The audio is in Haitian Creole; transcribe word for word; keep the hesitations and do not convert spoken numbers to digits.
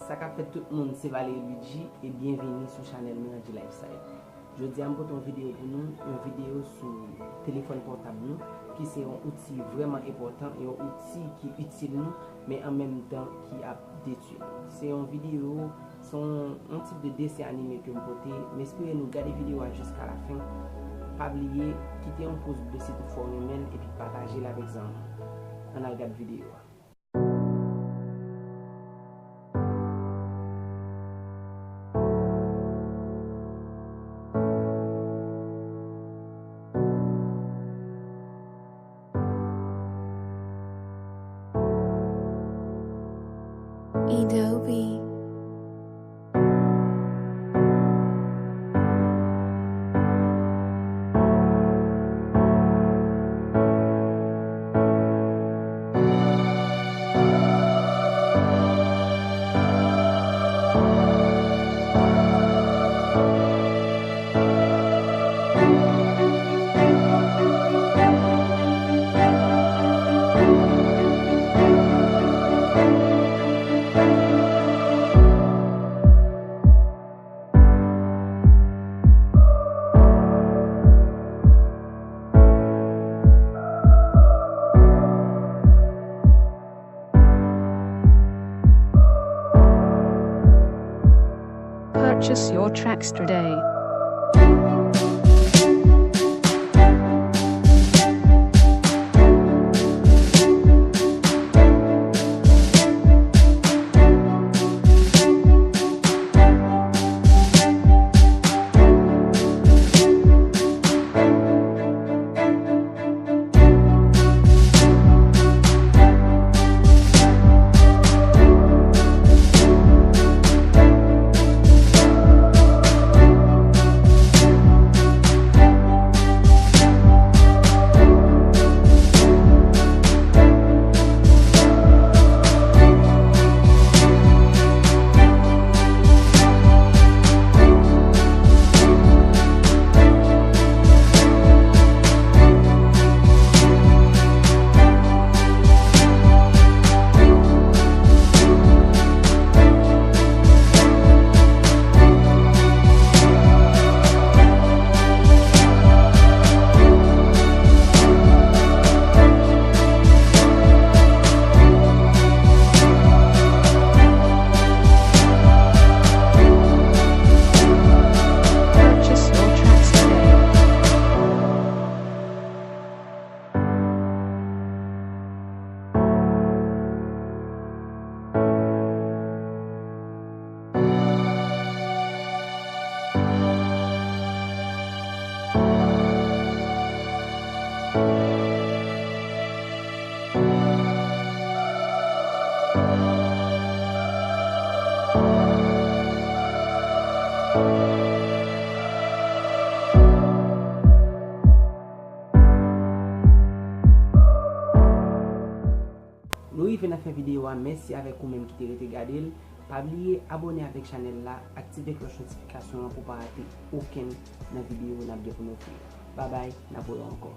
Sa k ap fèt tout moun, se Valery Luigi e byenvini sou chanèl mwen Angie Lifestyle. Jodi a m pote yon videyo pou nou, yon videyo sou telefòn pòtab nou, ki se yon outi vrèman enpòtan, yon outi ki itil nou, men an menm tan ki ap detwi nou. Se yon videyo, se yon, yon tip de desen anime ke m pote. M espere nou gade videyo a jiska la fen. Pa bliye, kite yon pòs ble si toutfwa w renmen l, epi pataje l avèk zanmi w. Ann al gad videyo a. Adobe. Purchase your tracks today. Purchase your tracks today. Nou rive nan fen videyo a, mèsi avèk ou menm ki te rete gade l. Pa bliye abòne avèk chanèl la, aktive klòch notifikasyon an pou w pa rate okenn nan videyo n ap gen pou n ofri. Babay, n ap wè w ankò.